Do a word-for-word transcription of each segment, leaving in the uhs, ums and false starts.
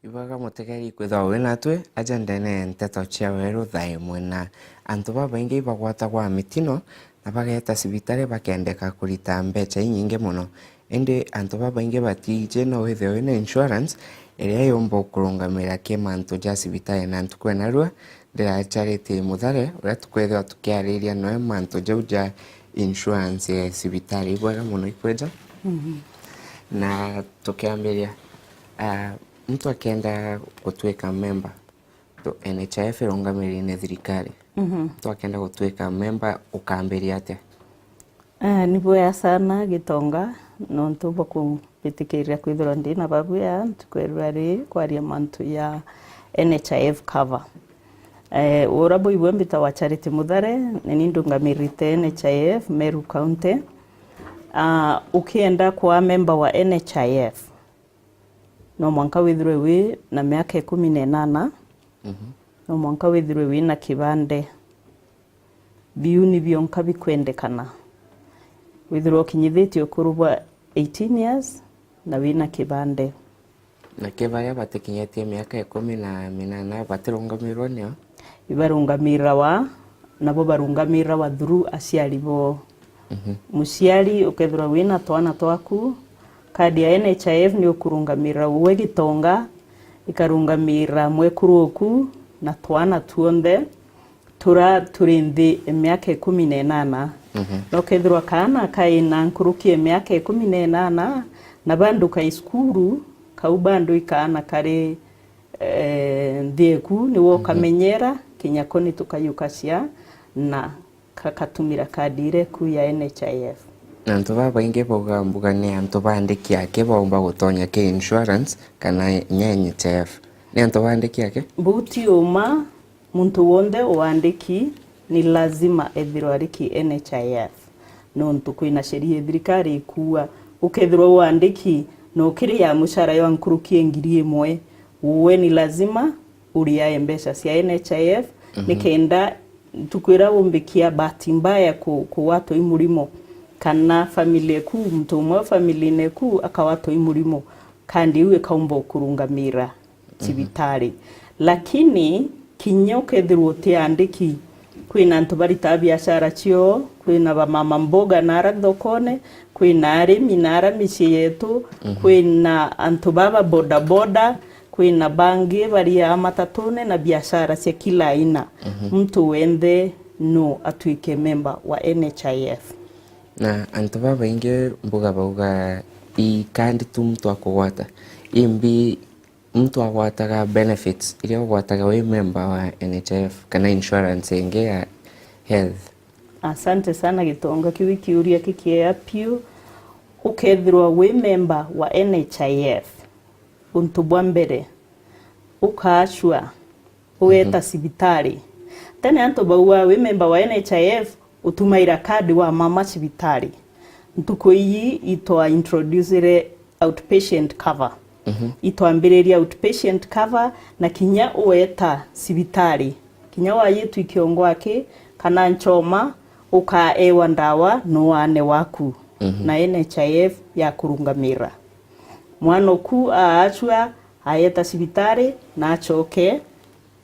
Ibwega mutegeri kwithwa wi natwi aja ndene ya nteto cia weru thaa imwe na. Antu babaingi ibagwatagwa mitino na bageeta cibitari bakendeka kurita mbeca inyingi mono. Indi antu babaingi batiiji no withirwe wina insurance iria yumba ukurungamira ki mantu ja cibitari, na ntuku ya narua ndira Charity Muthare uria tukwithirwa tukiariria noe mantu jau ja insurance ya cibitari. Ibwega mono ikweja. Mhm. Na tukiambiria, ah, muntu akenda gutwika memba, to N H I F irungamiriri ni thirikari. Mhm. Muntu akenda gutwika memba ukambiria atia? Ah, ni bwega sana Gitonga, nontu bwa kumbitikiria kwithirwa ndi na babu ya ntuku ya rua ri kwaria mantu ya N H I F cover. Eh, ura buibwe mbitagwa Charity Muthare, ni ni ndungamirite N H I F Meru County. Ah, ukienda kwa memba wa N H I F, no mwanka withirwe wi na miaka ikumi na inana, Mhm. no mwanka withirwe wi na kibande. Biu ni bionka bikwendekana. Withirwe ukinyithitie ukuru bwa eighteen years na wina kibande. Na ki baria batikinyitie miaka ikumi na minana batirungamirwa nio? Ibarungamirawa, nabo barungamirawa through aciari boo. Mhm. Muciari ukethirwa wina twana twaku, kadi ya N H I F ni ukurungamira uwe Gitonga, ikarungamira mwekuru uku na twana tuonthe tura turi nthi ya miaka ikumi na inana. Mhm. Na ukethirwa kaana kaina nkuruki ya miaka ikumi na inana, na bandu kai cukuru, kau bandu ikaana kari, eh, nthi eku, niwe Mhm. ukamenyera, kinya ko ni tukayukacia na kakatumira kadi iria eku ya N H I F. Na antu babaingi bauga mbuga ni antu baandiki aki baumba gutonya ki insurance kana nya N H I F. Ni antu baandiki aki? Buu ti uma. Muntu wonthe uandiki ni lazima ethirwe ari ki N H I F, nontu kwina sheria ya thirikari ikuua ukethirwa uandiki na ukiria mucara jwa nkuruki ya ngiri imwe, uwe ni lazima uriae mbeca cia N H I F, Mhm. nikenda ntuku iria umbikia bahati mbaya ku-, kugwatwa i murimo, kana family eku, muntu umwe wa family-ini eku akagwatwa i murimo, kandi iu ikaumba ukurungamira Mhm. cibitari. Lakini kinya ukethirwa utiandiki, kwina antu baritaa biashara cio, kwina bamama mboga nara thokone, kwina arimi nara micii yetu, Mhm. kwina antu baba bodaboda, kwina bangi bariaa matatune na biashara cia kila aina. Mhm. Muntu wenthe no atwike memba wa N H I F. Na antu babaingi mbuga bauga i kandi tu muntu akugwata, imbi muntu agwataga benefits iria ugwataga wi memba wa N H I F kana insurance ingi ya health? Asante sana Gitonga, kiu i kiuria kikiega piu. Ukethirwa wi memba wa N H I F, untu bwa mbere, ukaacua, ugeeta Mhm. cibitari. Tene antu bauga wi memba wa N H I F, utumaira kadi wa mama cibitari. Ntuku iji itwa introducire outpatient cover. Mhm. Itwambiriria outpatient cover na kinya ueta cibitari. Kinya wayitwi kiongo aki kana nchoma, ukaewa ndawa no wane waku Mhm. na N H I F ya kurungamira. Mwana uku aacua, aeta cibitari na acoke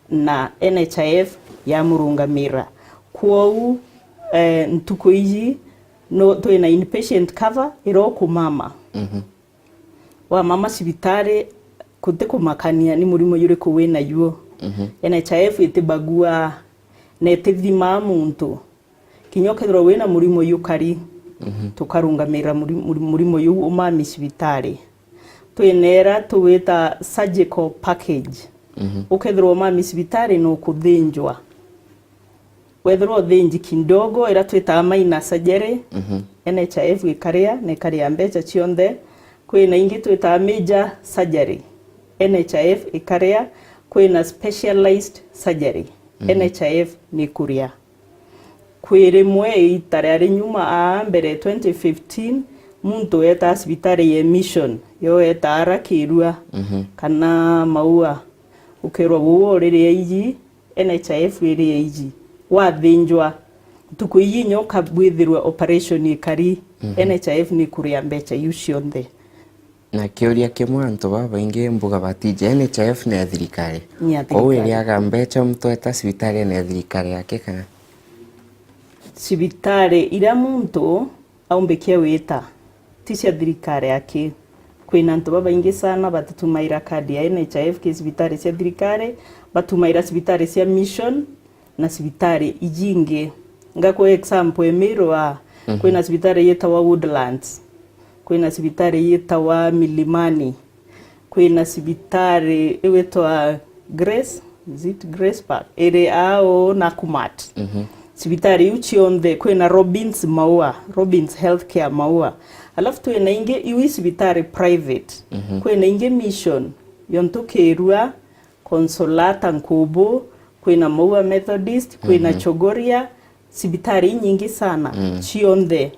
na N H I F yamurungamira. Kwou, eh, ntuku iji no, twina inpatient cover iria ukumama. Mhm. Wamama cibitari, guti kumakania ni murimo juriku winajuo. Mhm. N H I F itibagua na itithimaa muntu. Kinya ukethirwa wina murimo jukari, Mhm. tukarungamira muri-, muri-, murimo juu umami cibitari. Twina ira tuwita surgical package. Mhm. Ukethirwa umami cibitari, nukuthinjwa. Wethirwa uthinji kidogo, ira twitaa minor surgery, Mhm. N H I F ikaria na ikaria mbeca cionthe. Kwina ingi twitaa major surgery, N H I F ikaria. Kwina specialized surgery, Mhm. N H I F nikuria. Kwi rimwe iita riari nyuma aa mbere twenty fifteen, muntu eetaa cibitari ya Mission, yo eetaa ara Kirua Mhm. kana Maua, ukeerwa, "Buu uririe iji, N H I F iririe iji." Wathinjwa, ntuku iji inya ukabwithirwe operation ikari, Mhm. N H I F nikuria mbeca iu cionthe. Na kiuria kimwe, antu babaingi mbuga batiji N H I F ni ya thirikari. Ni ya thirikari. Kwou iriaga mbeca muntu eta cibitari ni ya thirikari yake kana? Cibitari iria muntu aumbikia wita ti cia thirikari aki. Kwina antu babaingi sana batitumaira kadi ya N H I F ki cibitari cia thirikari, batumaira cibitari cia mission na cibitari ijingi. Ngakua example, Emiru aa, Mhm. kwina cibitari yitawa Woodlands, kwina cibitari yitawa Milimani, kwina cibitari iwitwa Grace, is it Grace Park? Iri ao Nakumatt. Mhm. Cibitari iu cionthe, kwina Robins Maua, Robins Healthcare Maua. Alafu twina ingi, iu i cibitari private. Mhm. Kwina ingi Mission, yontu Kirua, Consolata Nkubu, kwina Maua Methodist, kwina Mhm. Chogoria, cibitari inyingi sana, Mm. cionthe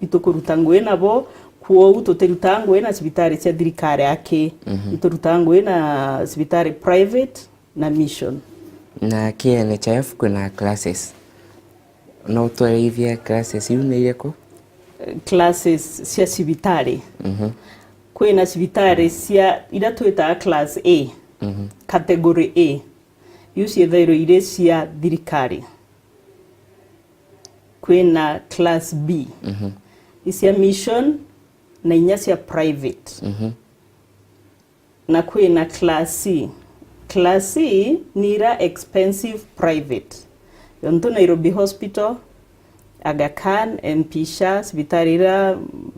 itukuruta ngugi nabo, kwou tutirutaa ngugi na cibitari cia thirikari aki, Mhm. iturutaa ngugi na cibitari private na Mission. Na ki N H I F kwina classes. No utwereithie classes iu ni iriku? Classes cia cibitari. Mhm. Kwina cibitari cia, iria twitaa class A, Mhm. category A. Iu ciithairwa iri cia thirikari. Kwina class B. Mhm. I cia Mission na inya cia private. Mhm. Na kwina class C. Class C ni ira expensive private. Yontu Nairobi Hospital, Aga Khan, M P Shah, cibitari ira, mm,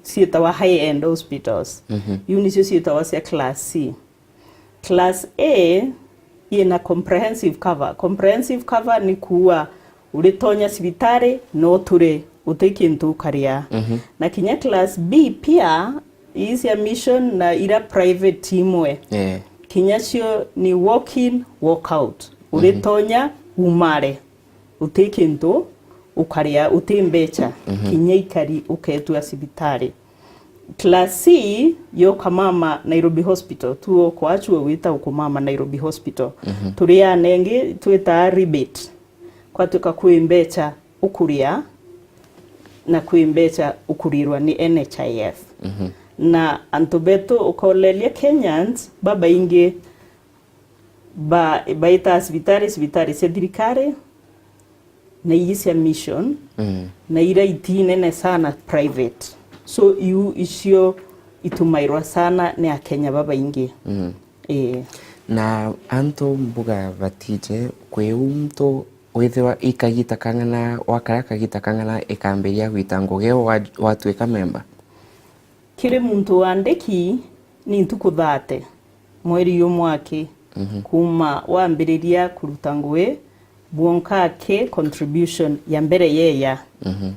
ciitawa high end hospitals. Mhm. Iu nicio ciitawa cia class C. Class A yina comprehensive cover. Comprehensive cover ni kuuga uritonya cibitari na uture uti kintu ukaria. Mhm. Na kinya class B pia, ii cia Mission na ira private imwe, Eh. kinya cio ni walk in, walk out. Mhm. Uritonya umare uti kintu ukaria, uti mbecha, Mhm. kinya ikari uketua cibitari. Class C yoka mama Nairobi Hospital, tu okwachu wita ukumama Nairobi Hospital. Mhm. Turi anengi twitaa rebate. Kwatuika kwi mbecha ukuria na kwi mbecha ukurirwa ni N H I F. Mhm. Na antu betu ukoleria Kenyans babaingi ba-, baitaa cibitari, cibitari cia thirikari, na iji cia Mission, Mm. na ira itinene sana private. So, iu icio itumairwa sana ni Akenya babaingi. Mm. Ii. Na antu mbuga batije, kwi untu withirwa i kagita kang'ana, wakara kagita kang'ana ikambiria gwita ngugi wa-, watuika memba? Kiri muntu wandiki ni ntuku thate mweri jumwe aki, Mhm. kuuma wambiriria kuruta ngugi, bwonka aki contribution ya mbere yeya, Mhm.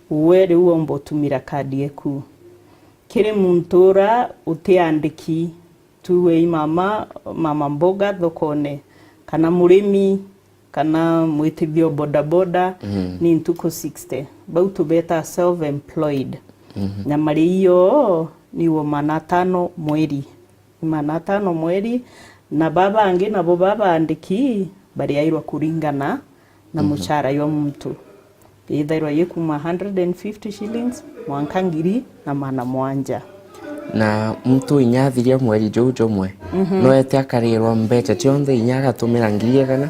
uwe riu womba utumira kadi eku. Kiri muntu ura utiandiki, tuwe i mama, mama mboga thokone, kana murimi, kana mwitithio bodaboda, Mhm. ni ntuku sixty. Bau tubeta self-employed. Mhm. Na marihi yoo ni wo maana atano mweri. Ni maana atano mweri, na baba bangi nabo babaandiki bariairwa kuringana na Mhm. muchara jwa muntu. Ithairwa yi kuma hundred and fifty shillings mwanka ngiri na maana mwanja. Na muntu inya athiria mweri juu jumwe, Mhm. no ete akarirwa mbecha cionthe inya agatumira ngiri igana?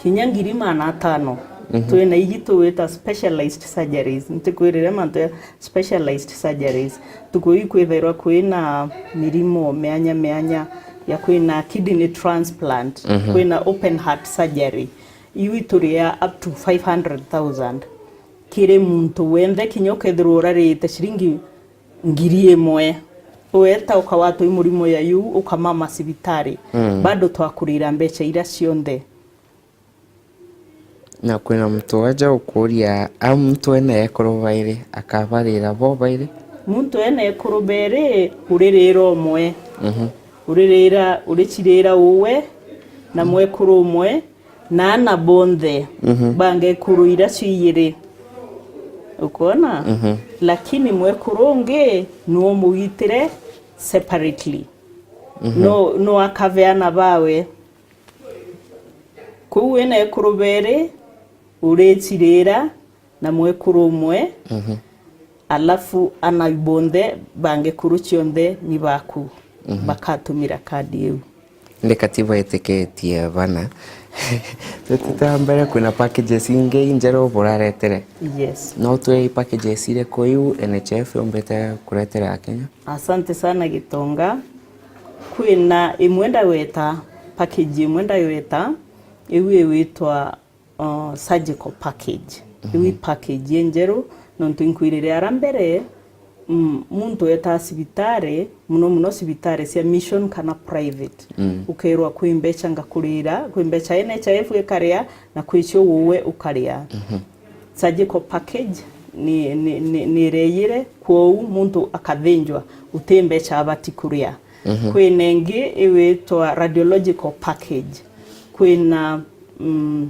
Kinya ngiri maana atano. Mhm. Twina iji tugwita specialized surgeries. Ntikwirire mantu ya specialized surgeries. Ntuku ii kwithairwa kwina mirimo mianya mianya ya kwina kidney transplant, Mhm. kwina open heart surgery. Iu ituria up to five hundred thousand. Kiri muntu wenthe, kinya ukethirwa urarite ciringi ngiri imwe, weta ukawatwa i murimo ya iu, ukamama cibitari, Mm. bado twakurira mbecha iria cionthe. Na kwina muntu waja ukuria, a muntu ena ekuru bairi, akabarira bo bairi? Muntu ena ekuru bairi, uririra umwe. Mhm. Uririra, uricirira uwe, na mwekuru umwe, na ana bonthe Mhm. ba ngekuru iria cio ijiri. Ukwona? Mhm. Lakini mwekuru ungi no umugitire separately. Mhm. No, no akaveana bawe. Kuu wina ekuru beri, uricirira na mwekuru umwe, Mhm. Alafu ana bonthe ba ngikuru cionthe ni baku, mhm, bakatumira kadi iu. Ndi katiba itiketie bana. Tutita mbere, kwina packages ingi injeru buraretere. Yes. No twe packages iriku iu N H I F yumbite kuretera Akenya? Asante sana Gitonga. Kwina imwe ndagweta, package imwe ndagweta, iu iwitwa uh, surgical package. Mhm. Iu i package injeru, nontu inkwirire ara mbere, mm, muntu etaa cibitari, muno muno cibitari cia mission kana private. Mm. Ukerwa kwi mbeca ngakurira, kwi mbeca N H I F ikaria, na kwi cio uwe ukaria. Mhm. Surgical package ni, ni, ni, ni ireyire, kwou muntu akathinjwa, uti mbeca abati kuria. Mhm. Kwina ingi iwitwa radiological package. Kwina, mm,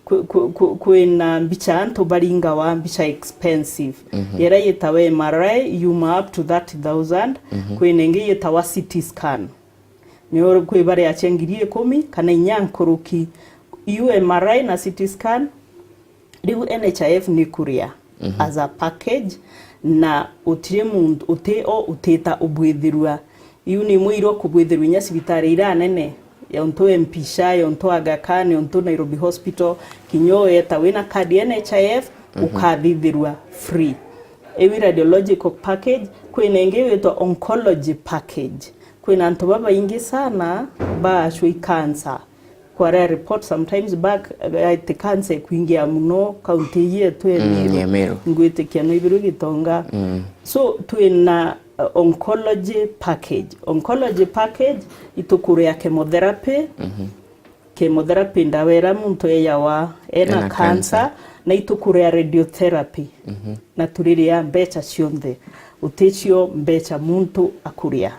kwi-, kwi-, kwi-, kwina mbicha antu baringawa, mbicha expensive. Mhm. Yera yitawa M R I, yuma up to thirty thousand. Mhm. Kwina ingi yitawa C T scan. Nio kwi baria cia ngiri ikumi kana inya nkuruki. Iu M R I na C T scan, riu N H I F ni kuria, mhm, as a package, na utiri muntu, uti o utita ubwithirua. Iu ni mwirwa kubwithirwa inya cibitari iria nene, yontu M P SHA, yontu Aga Khan, yontu Nairobi Hospital, kinya ueta wina kadi N H I F, mhm, ukathithirwa free. Iu i radiological package, kwina ingi witwa oncology package. Kwina antu babaingi sana baacwa i cancer. Kwaria report sometimes back, eh, ati cancer ikwingia muno kaunti iji yetu ya, mm, Meru. Ya Meru. Ngwitikia no ibirwe Gitonga. Mm. So, twina, uh, oncology package. Oncology package, itukuria chemotherapy. Mhm. Chemotherapy ndawa iria muntu eyawa ena, ena cancer, cancer. Na itukuria radiotherapy. Mhm. Na turiria mbeca cionthe. Uticio mbeca muntu akuria.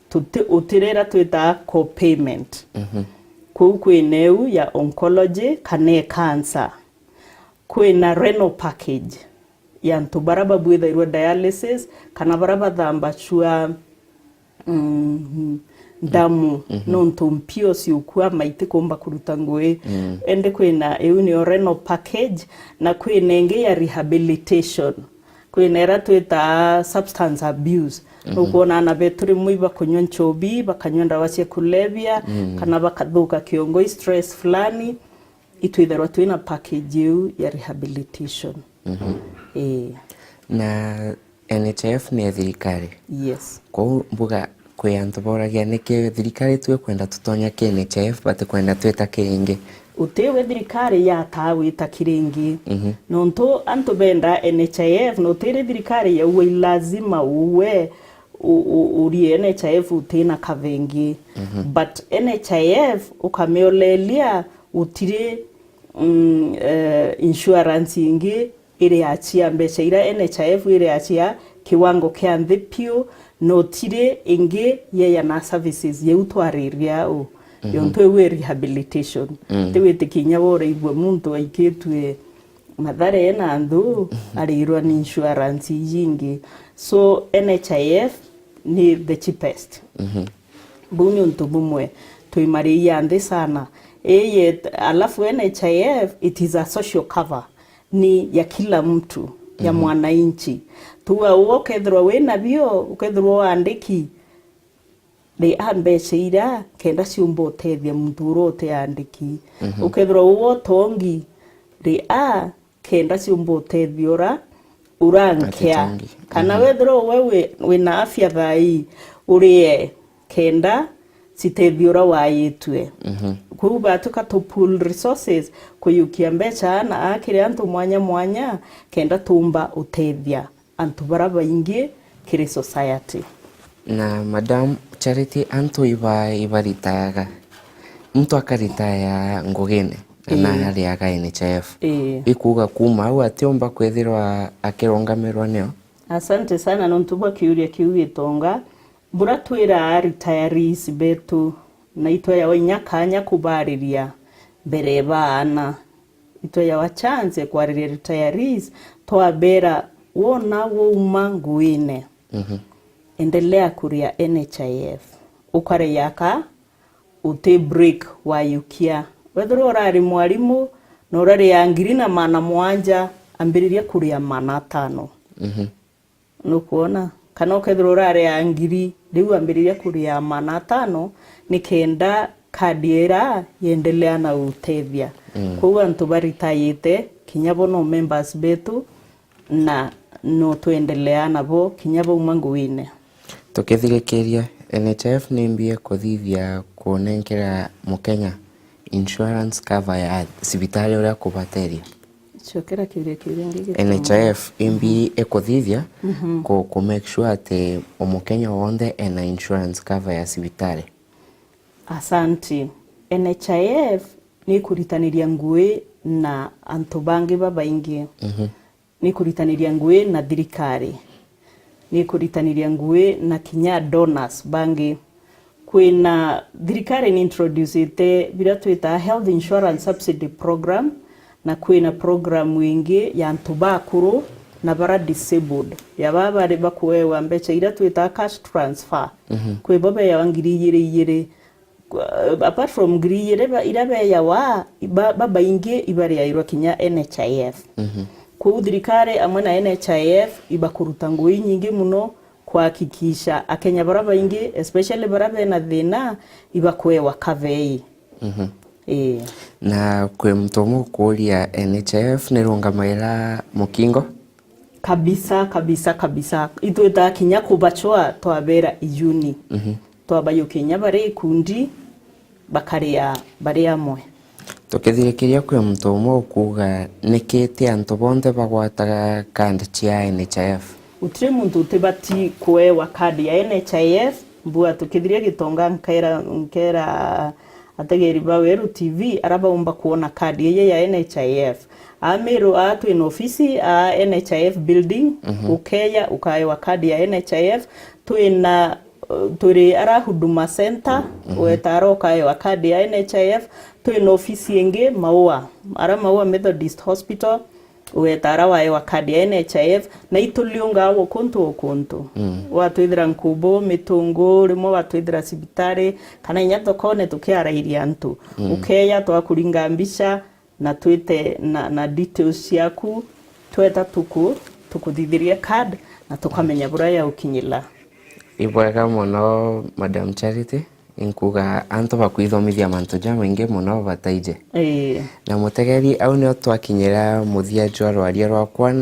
Tuti-, utirira twitaa co-payment. Mhm. Kuu kwina iu ya oncology kana e cancer. Kwina renal package ya antu bara babwithairwa dialysis kana bara bathambacua, mm, ndamu, mhm, nontu mpio ciukwama itikumba kuruta ngui. Mm. Indi kwina iu niyo renal package, na kwina ingi ya rehabilitation. Kwina iria twitaa substance abuse. Mhm. Nukwona ana betu rimwe ibakunywa nchobi, bakanywa ndawa cia kulevya, mm, kana bakathuka kiongo, i stress fulani, itwithairwa twina package iu ya rehabilitation. Mhm. Ii. Na N H I F ni ya thirikari? Yes. Kwou mbuga kwi antu boragia niki thirikari tu ikwenda tutonya ki N H I F, batikwenda twita ki ingi? Uti we thirikari yataa wita kiri ingi. Mhm. Nontu antu benda N H I F, na utiri thirikari yaua i lazima uwe u-, u-, urie N H I F utina kavengi. Mhm. But N H I F ukamiolelia, utiri, mm, eh, insurance ingi iriachia mbeca iria N H I F iriachia kiwango kia nthi piu, na utiri ingi yeyana services yeu twariria au. Mhm. Yontu iu i rehabilitation. Mm. Ti witikia inya woraigua muntu aikitue Mathare ena nthu, arirwa ni insurance iji ingi. So, N H I F ni the cheapest. Mhm. Buu ni untu bumwe twimariia nthi sana. Ii yet-, alafu N H I F, it is a social cover. Ni ya kila mtu, ya, mhm, mwananchi. Tuga uwe ukethirwa wina bio, ukethirwa waandiki, ri a mbeca iria kenda ciumba utethia muntu uria utiandiki. Mhm. Ukethirwa uwe utongi, ri a kenda ciumba utethia ura, urankea. Atitongi. Kana, mhm, wethirwa uwe wi-, wina afya thaa ii, urie kenda citethia uria waitue. Mhm. Kwou batuka tu pool resources, kuyukia mbeca na akiri antu mwanya mwanya, kenda tumba utethia antu bara baingi kiri society. Na madam, charity antu iba-, ibaritayaga? Muntu akaritaya ngugine, na, ii, ariaga N H I F. Ii. Ikuuga kuuma au atiumba kwithirwa akirungamirwa nio? Asante sana nontu bwa kiuria kiu Gitonga. Bura twiraa retirees betu, na itweyawa inya kanya kubariria mbere baana. Itweyawa chance kwariria retirees, twabera, wona wauma nguine, mhm, endelea kuria N H I F. Ukaria ka uti break wayukia. Wethirwa urari mwarimu na uraria ngiri na maana mwanja, ambiriria kuria maana atano. Mhm. Nukwona? Kana ukethirwa uraria ngiri, riu ambiriria kuria maana atano, nikenda kadi ira yendelea na utethia. Mm. Kwou antu baritayite, kinya bo no members betu, na no twendelea nabo kinya bauma nguine. Tukithirikiria, N H I F ni mbi ikuthithia kunenkera Mukenya insurance cover ya cibitari uria kubateria? Cokera kiuria kiu ringi gituma. N H I F imbi ikuthithia Mhm. ku, ku make sure ati o Mukenya wonthe ena insurance cover ya cibitari? Asanti. N H I F ni ikuritaniria ngui na antu bangi babaingi. Mhm. Ni ikuritaniria ngui na thirikari. Ni ikuritaniria ngui na kinya donors bangi. Kwina thirikari ni introducite biria twitaga health insurance subsidy program, na kwina program ingi ya antu bakuru na bara disabled, ya baba bari bakuewa mbeca iria twitaga cash transfer. Mhm. Kwi bo beyawa ngiri igiri igiri. Kwa, apart from ngiri igiri ba, iria beyawa, ba, babaingi ibariairwa kinya N H I F. Mhm. Kwou thirikari amwe na N H I F ibakuruta ngui inyingi muno kuhakikisha Akenya bara baingi, especially bara bena thina, ibakuewa cover ii. Mhm. Ii. Na kwi muntu umwe ukuuria, N H I F ni irungamaira mukingo? Kabisa, kabisa, kabisa. Itwitaga kinya kubacwa twabera ijuni. Mhm. Twabayukia kinya bari ikundi, bakaria bari amwe. Tukithirikiria, kwi muntu umwe ukuuga, niki ti antu bonthe bagwataga kandi cia N H I F? Gutiri muntu utibati kuewa kandi ya N H I F. Mbua tukithiria Gitonga, nkera, nkera ategeri ba Weru T V, ara baumba kwona kadi iji ya N H I F. Aa Meru, aa twina ofisi, aa N H I F building, Mhm. ukeya, ukaewa kadi ya N H I F. Twina, uh, turi ara Huduma Center, Mhm. weta ara ukaewa kadi ya N H I F. Twina ofisi ingi Maua, ara Maua Methodist Hospital, ugeta ara waewa kadi ya N H I F, na ituliungaa o kuntu o kuntu. Mm. Watwithira Nkubu, Mitungu, rimwe watwithira cibitari, kana inya thokone tukiarairia antu. Mm. Ukeya, twakuringa mbica, na twite na, na details ciaku, tweta tuku, tukuthithirie card, na tukamenya buria yaukinyila. Ibwega mono, Madam Charity. Inkuga antu bakwithomithia mantu jamaingi mono bataiji. Ii. Na mutegeri, au nio twakinyira muthia jwa rwaria rwakwa.